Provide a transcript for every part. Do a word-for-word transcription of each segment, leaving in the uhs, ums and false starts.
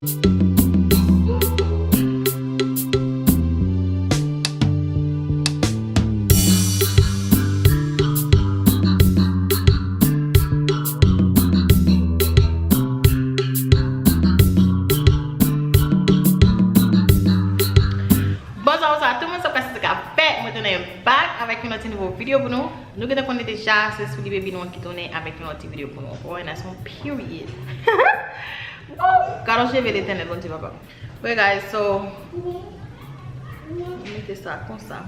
Bonjou, bonjou a tout moun, sa k pase, sa k ap fèt? Mwen tounen back avèk yon lòt ti nouvo videyo pou nou. Nou gentan konnen deja, se Sweety Baby nou an ki tounen avèk yon lòt ti videyo pou nou ankò, and that's on period. Woo! Gadon cheve Letènèl, Bondye papa. Wi, guys, so, mete sa konsa.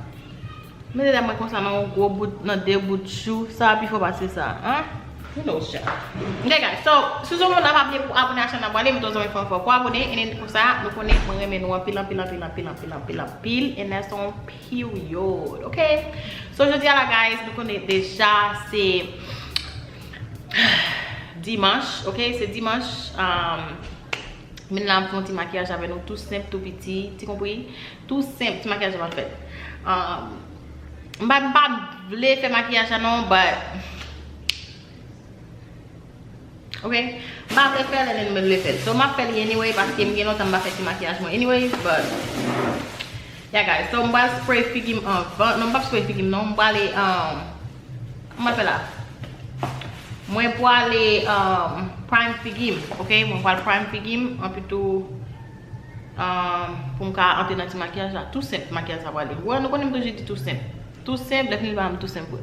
Mete dam mwen konsa nan yon gwo bout, nan de bout chou. Sa pi fò pase sa, hein? Who knows, child? Ok, guys, so, si w se yon moun nan pa bliye pou abone a chanèl la, prale, mete yon zanmi fò fò pou abone, and then konsa, nou konnen mwen renmen nou anpil, anpil, anpil, and that's on period, ok? So, jodi a la, guys, nou konnen deja se dimanch, ok? Se dimanch, um, Vin la, m fè yon ti makiyaj avè nou, tou senp, tou piti, ti konpri? Tou senp, ti makiyaj la m ap fè. Um, m pa, m pa vle fè makiyaj la non, but, ok? M pa vle fè l, and then m vle fè l. So, m ap fè li anyway, paske m gen lontan m pa fè ti makiyaj mwen anyway, but, yeah, guys. So, m pral spray figi m anvan. Non, m p ap spray figi m non, m prale, um, Kòman l fè la? Mwen pwale, um, prime figi m, ok? Mwen pral prime figi m, anpi tou, um, pou m ka antre nan ti makiyaj la. Tou senp makiyaj la prale. Wè, nou konnen m toujou di tou senp. Tou senp, lè fini pa m tou senp vre.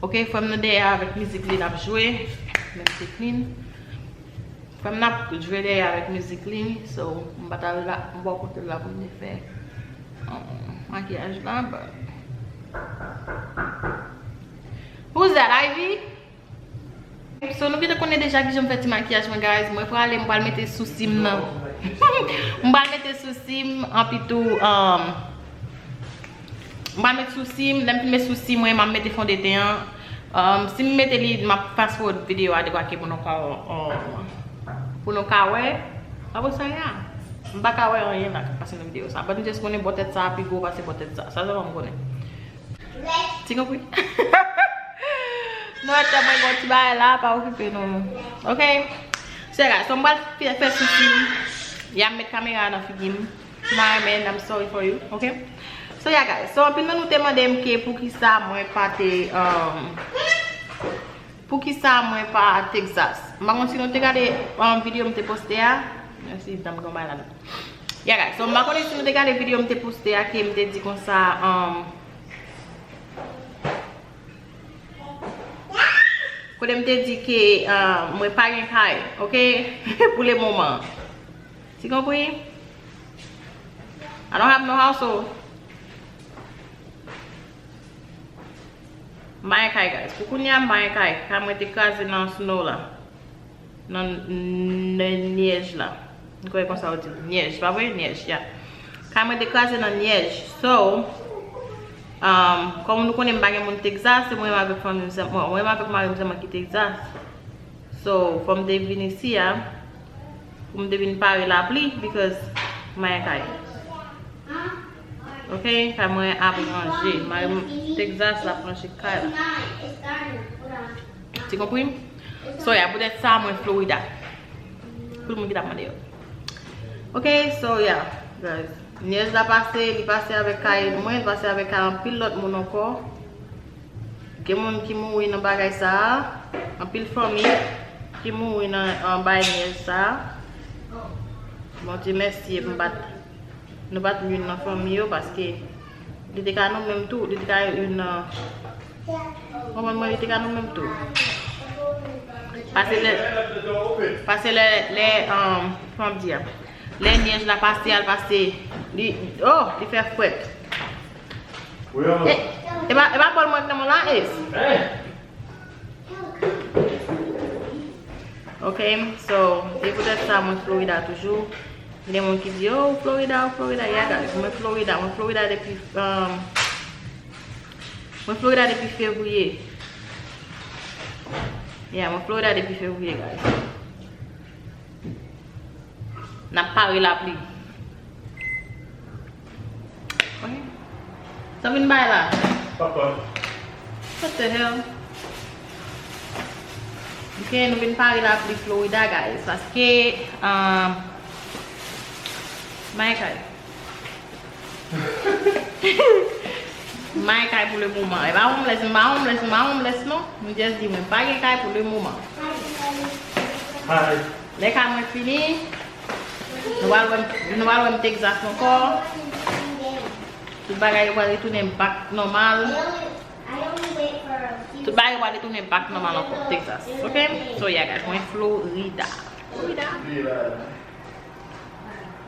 Ok, frè m nan dèyè avèk mizik li l ap jwe. Menm se clean. Frè m nan ap jwe dèyè avèk mizik li, so, m pa t al la, m bò kote l la pou m te fè, um, makiyaj la, but. Who's that, Ivy? So, nou gentan konnen deja kijan m fè ti makiyaj mwen, guys. Mwen prale, m pral mete sousi m nan. M pral mete sousi m, anpi tou, um, M pral met sousi m, lè m fin met sousi mwen, m ap mete fondeten an. Um, si m mete li, m ap fast forward videyo a dekwa ke pou nou ka, um, pou nou ka wè. Apre sa, ya. M pa ka wè anyen la k ap pase nan videyo sa. But m just konnen bò tèt sa a pi gwo pase bò tèt sa. Sa sèlman m konnen. Ti konpri? Nou wè tèt mwen gon ti bagay la, pa okipe nou. Ok? So, guys, so m pral fè, fè sousi m. Ya, m met kamera a nan figi m. Smile, man, I'm sorry for you, ok? So, yeah, guys. So, anpil nan nou te mande m ke poukisa mwen pa te, um, poukisa mwen pa Texas. M pa konn si nou te gade, um, videyo m te poste a. Mèsi, dam, gen yon bagay ladan. Yeah, guys. So, m pa konnen si nou te gade videyo m te poste a, ke m te di konsa, um, Kote m te di ke, ah, mwen pa gen kay, ok? Pou le moman. Ti konpri? I don't have no household. M pa gen kay, guys. Pou kounye a, m pa gen kay. Kay mwen te kraze nan snow la. Nan, nan nyèj la. M kwè konsa yo di l. Nyèj, pa vre? Nyèj, ya. Kay mwen te kraze nan nyèj. So, um, kòm nou konnen m pa gen moun Texas, se mwen menm avèk fanmi m sèlman, mwen menm avèk mari m sèlman ki Texas. So, fò m te vin isi a, pou m te vin pare lapli, because m pa gen kay. Ok, kay mwen ap ranje. Mari m Texas, l ap ranje kay la. Ti konpri? So, yeah, poutèt sa, mwen Florida. Pou moun ki t ap mande yo. Ok, so, yeah, guys. Nyèj la pase, li pase avèk kay mwen, li pase avèk kay anpil lòt moun ankò. Gen moun ki mouri nan bagay sa a. Anpil fanmi ki mouri nan, nan bay nyèj sa a. Bondye mèsi, m pa t Nou pa t youn nan fanmi yo, paske li te ka nou menm tou, li te ka youn nan, konprann mwen, li te ka nou menm tou. Pase lè, pase lè, lè, um, kòman m di a? Lè nyèj la pase, al pase, li, oh, li fè frèt. E, e pa, e pa bòl mwen k nan men w la, Ace? Ok, so, e poutèt sa, mwen Florida toujou. Gen moun ki di, "Oh, Florida, oh, Florida." Yeah, guys, mwen Florida, mwen Florida depi, um, mwen Florida depi fevriye. Yeah, mwen Florida depi fevriye, guys. N ap pare lapli. Ok. Sa vin bay la? Papa. What the hell? Ok, nou vin pare lapli Florida, guys, paske, um, my God. M pa gen kay pou le moman. E pa homeless, m pa homeless, m pa homeless non. M just di mwen pa gen kay pou le moman. Lè kay mwen fini, nou pral wè m, nou pral wè m Texas ankò. Tout bagay yo pral retounen back nòmal. Tout bagay yo pral retounen back nòmal ankò, Texas. Ok? So yeah, guys, mwen Florida. Florida.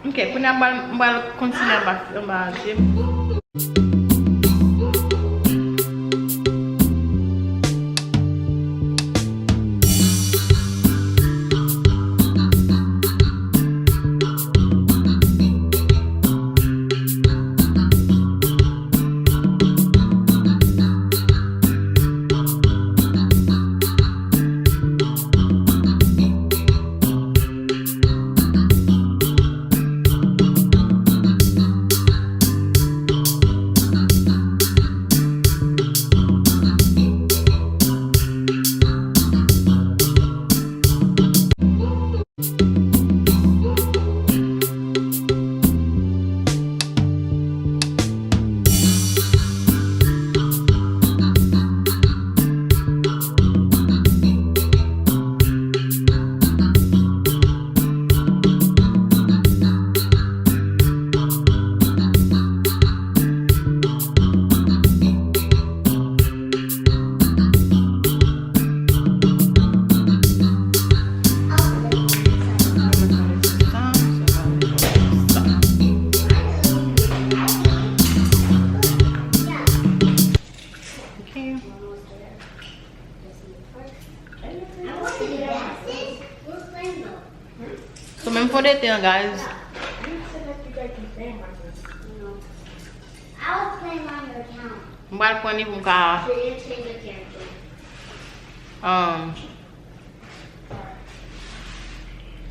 Ok, kounye a m pral, m pral kontinye anba, anba je m. So, menm fondeten an, guys. M pral pran li pou m ka, um,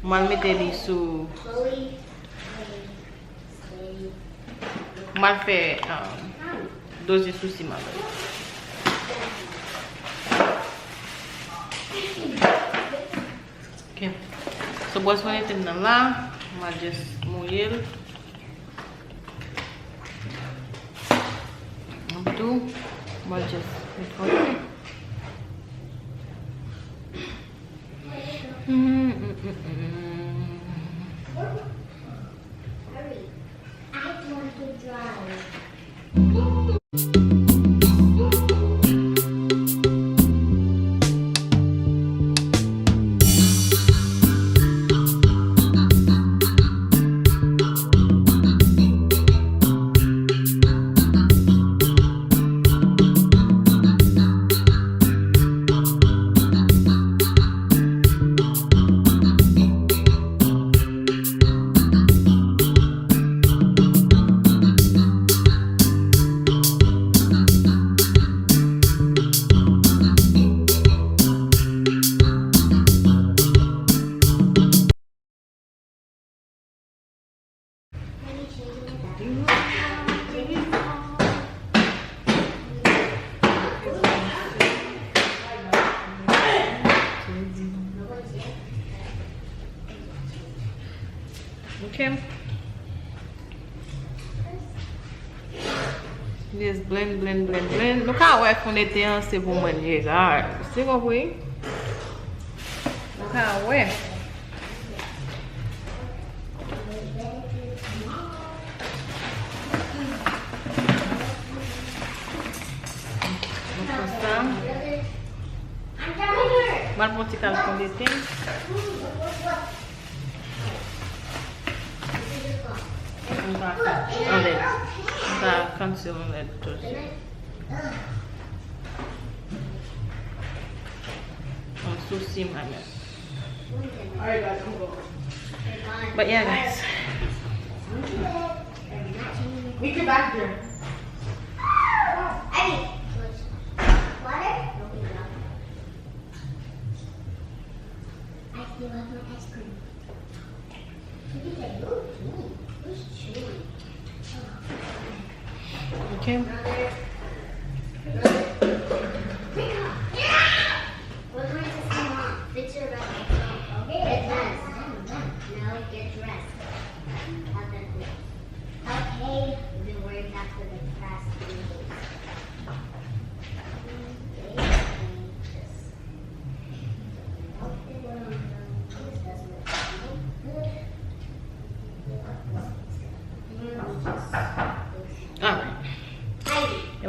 m pral mete li sou, m pral fè, um, dozye sousi m avè l. Ok. So, bwòs mwen mete m nan la. M a just mouye l. M tou. M a just met fòm. Ok. Just blend, blend, blend, blend. Nou ka wè fondeten an se pou mwen li ye, guys. Ou konprann? Nou ka wè. Nou pran sa. M al pran ti kal fondeten. M pa anlè. M pa conceal anlè tou. Yon sousi mwen menm. But yeah, guys. Make your back door. Water? I still have my ice cream. Ok.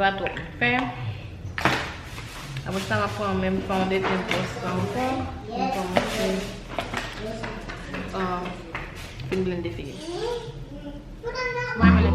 Pa twòp m fè. Apre sa, m ap pran menm fond de teint blanch sa ankò. M kòmanse, um, fin blende figi m. Mwen, mwen.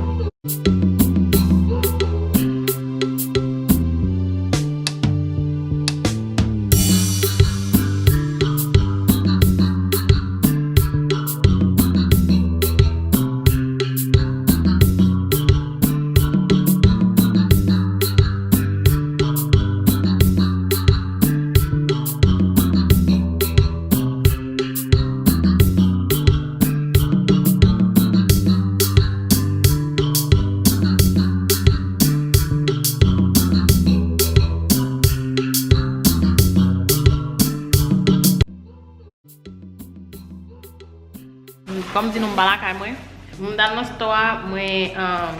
Kòm di nou m pa lakay mwen, m t al nan store a, mwen, um,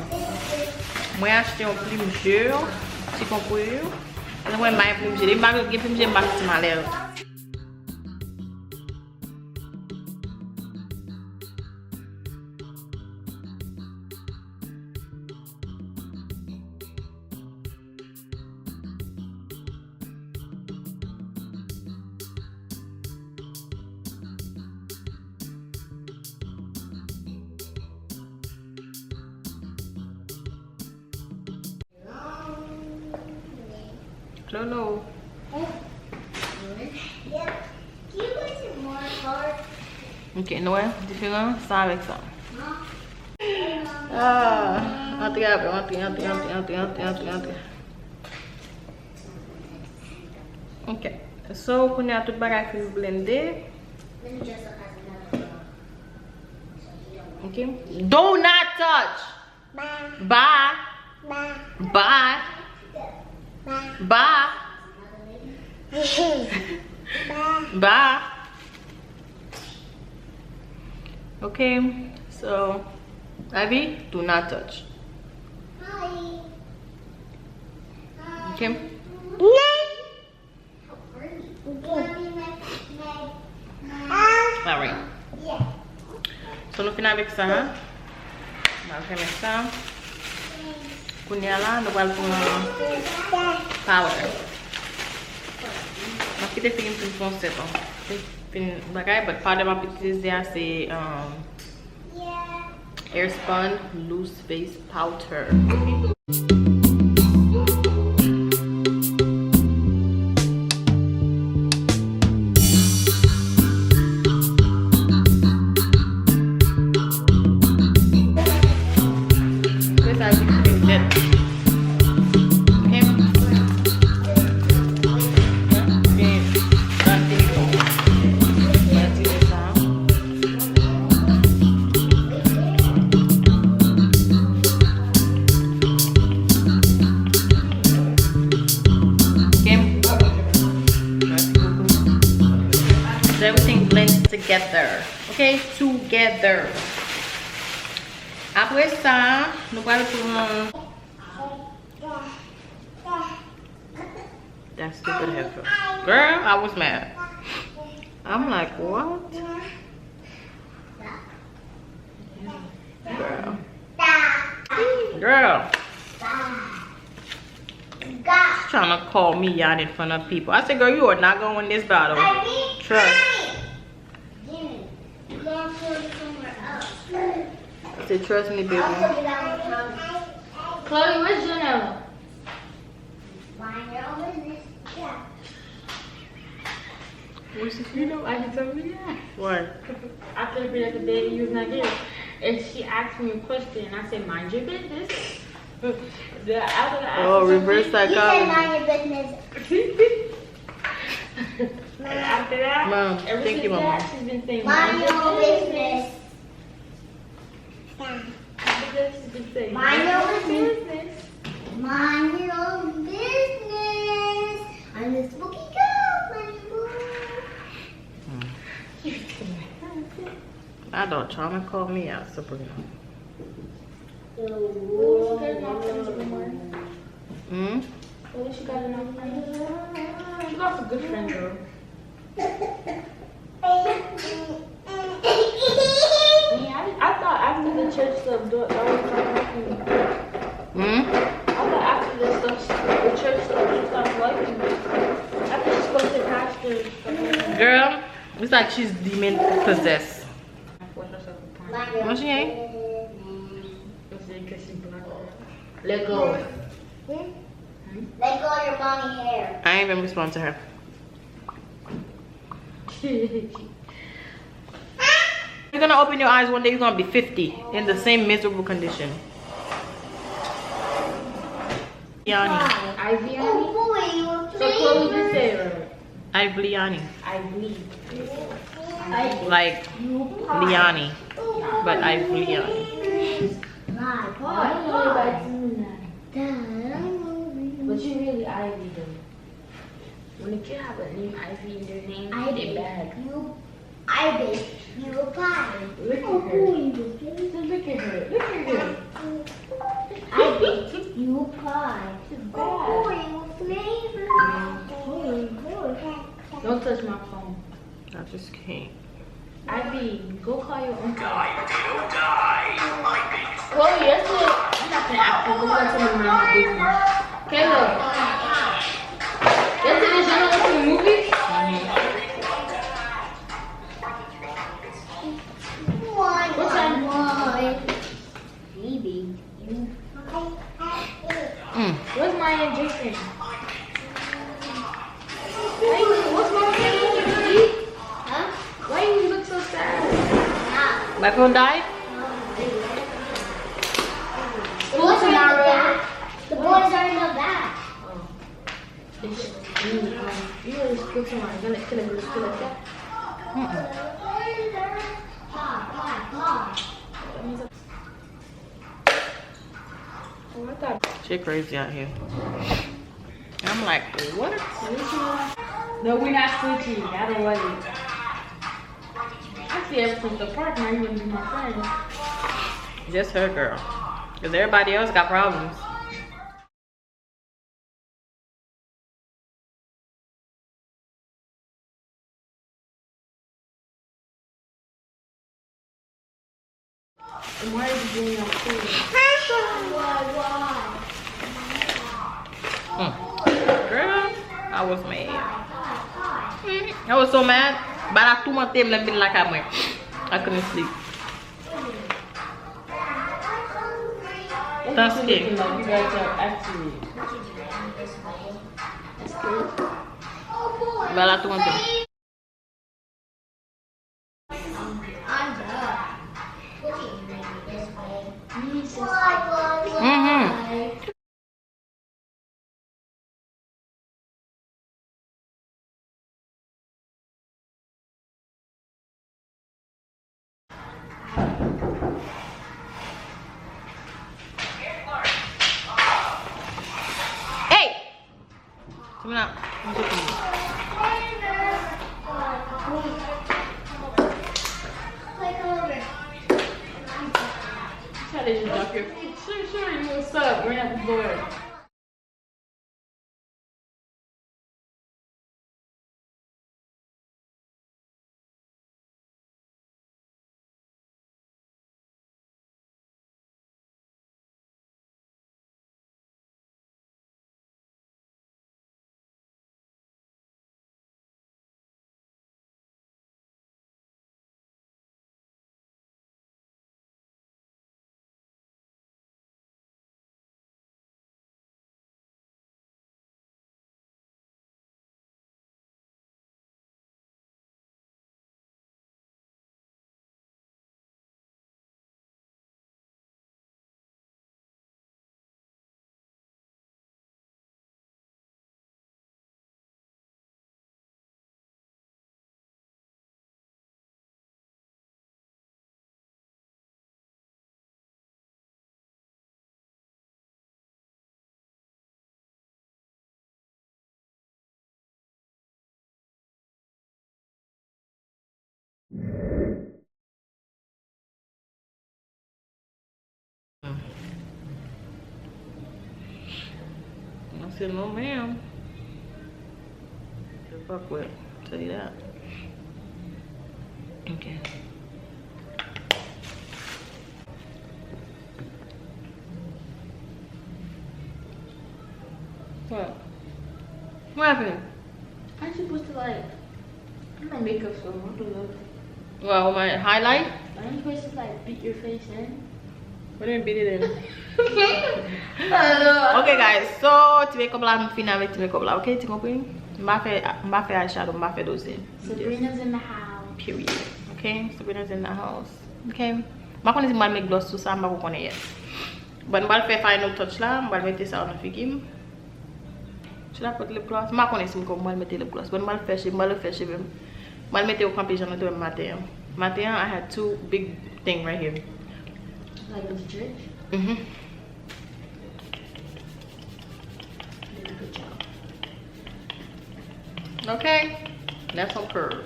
mwen achte yon plim je, ti konkou yo. Mwen pa gen plim je, depi m pa gen plim je, m pa santi m alèz. Lolo. Ok, nou wè diferan sa avèk sa. Ah, antre avè m, antre, antre, antre. Ok. So, kounye a tout bagay fin blende. Ok. Do not touch. Ba. Ba. Ba. Ba. Ok. So, Ivy, do not touch. Ok. Alright. So, nou fin avèk sa, hein? Nou al fèmen sa. Kounye a la, nou pral pran powder. M ap kite figi m fin fonse, bon. Fin, fin bagay, but powder m ap itilize a, se, um, Airspun Loose Face Powder. Apre sa, vin nèt. Ok? Vin nan telefòn. Mwen tire sa. Ok. Mèsi bokou. So everything blends together. Ok, together. Apre sa, nou pral pran That stupid headphone. Girl, I was mad. I'm like, what? Girl. Girl. She's trying to call me out in front of people. I said, girl, you are not gonna win this battle. Trust. Jimmy, you gonna put it somewhere else. I said, trust me, baby. I'll put it on the counter. Chloe, where's Janelle? Mind your own business. Yeah. What's the You know, I can tell you that. What? After the other day, you was not here. And she asked me a question, and I said, mind your business. The, after the Oh, reverse psychology. He said, mind your business. And after that, Mom, ever thank you, since Mama. That, she's been saying, mind your business. After that, she's been saying, mind your business. Mind your business. I'm a spooky girl, mind your business. Mm. I don't try to call me out, Sabrina. What was she getting off friends with Lamar? Hmm? What was she getting off friends? She got some good friends, though. Yeah, I, I thought after the church stuff, that, that was my thing. Hmm? I thought after the Like she's demon possessed. Mwen, chen. Let go. Let go of your mommy hair. I ain't even respond to her. You're gonna open your eyes one day, you're gonna be fifty in the same miserable condition. Yanni. Ivy. Oh, boy, you were playing. So Chloe just said, uh, Ivliani. Ivy. Like Liani, but Ivliani. I don't know anybody named that. But you really Ivy, though. When a kid have a name Ivy in their name, they bad. You I bet you a pie. Look at her. Just look at her. Look at her. I bet you a pie. She's bad. Oh, boy, you flavor. Don't touch my phone. I just can't. Ivy, go call your uncle. Chloe, yesterday, I'm not gonna ask you. Go back to my mama business. Caleb, yesterday, y'all went to the movies? What time? Baby, you. Mm. Where's my injection? Why you, what's wrong with you? Huh? Why you look so sad? My phone died? What's in the back? The boys are in the back. Oh. You know, you know, you know, kill someone. You're gonna kill a girl, kill a cat. Mm-mm. Shit crazy out here. I'm like, what? No, we're not switching. I don't want it. I see ever since the park, now you wanna be my friend. Just her, girl. 'Cause everybody else got problems. Mwen di gen yon kou. Hmm. Girl, I was mad. Mhm. I was so mad. Bala toumante m lè m vin lakay mwen. I couldn't sleep. Paske Bala toumante m. Mhm. Hey! Come on out. Try to just drop your feet. Sure, sure, you will stop. We're not bored. Mwen se non, ma'am. Yo pa kwè. Tell you that. Ok. What? What happened? Aren't you supposed to, like, I'm Makeup so I don't know. Wow, my highlight. Any questions like beat your face in? What do you mean beat it in? I don't know. Okay, guys, so ti makeup la, m fin avèk ti makeup la, okay? Ti konprann? M pa fè, m pa fè eyeshadow, m pa fè doze. Sabrina's in the house. Period. Okay? Sabrina's in the house. Okay? M pa konnen si m pral met gloss sou sa, m pa konnen yet. Bon, m pral fè final touch la, m pral mete sa nan figi m. Should I put lip gloss? M pa konnen si m pral mete lip gloss. Bon, m pral fè cheve, m pral fè cheve m. M pral mete yo kanpe jan nou te wè m maten an. Maten an, I had two big thing right here. Like in the church? Mhm. Did a good job. Okay? That's on curve.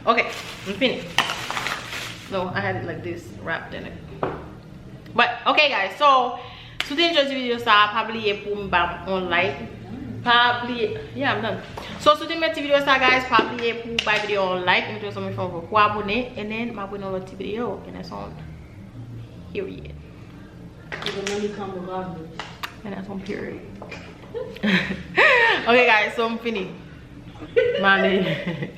Okay, m fini. No, I had it like this, wrapped in it. But, okay, guys, so, si w te enjoy ti video sa, pa bliye pou m ba m on like. Pa bliye, yeah, I'm done. So, si w te enjoy ti video sa, guys, pa bliye pou w bay video on like, enjoy sa m fè pou abone, and then m abone on lòt ti video, and that's on. Period. Even when you come regardless. And that's on period. Okay, guys, so m fini. Male.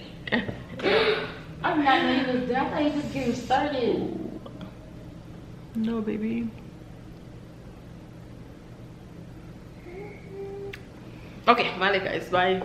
I'm not even done. I thought you just getting started. No, baby. Okay, male, guys, bye.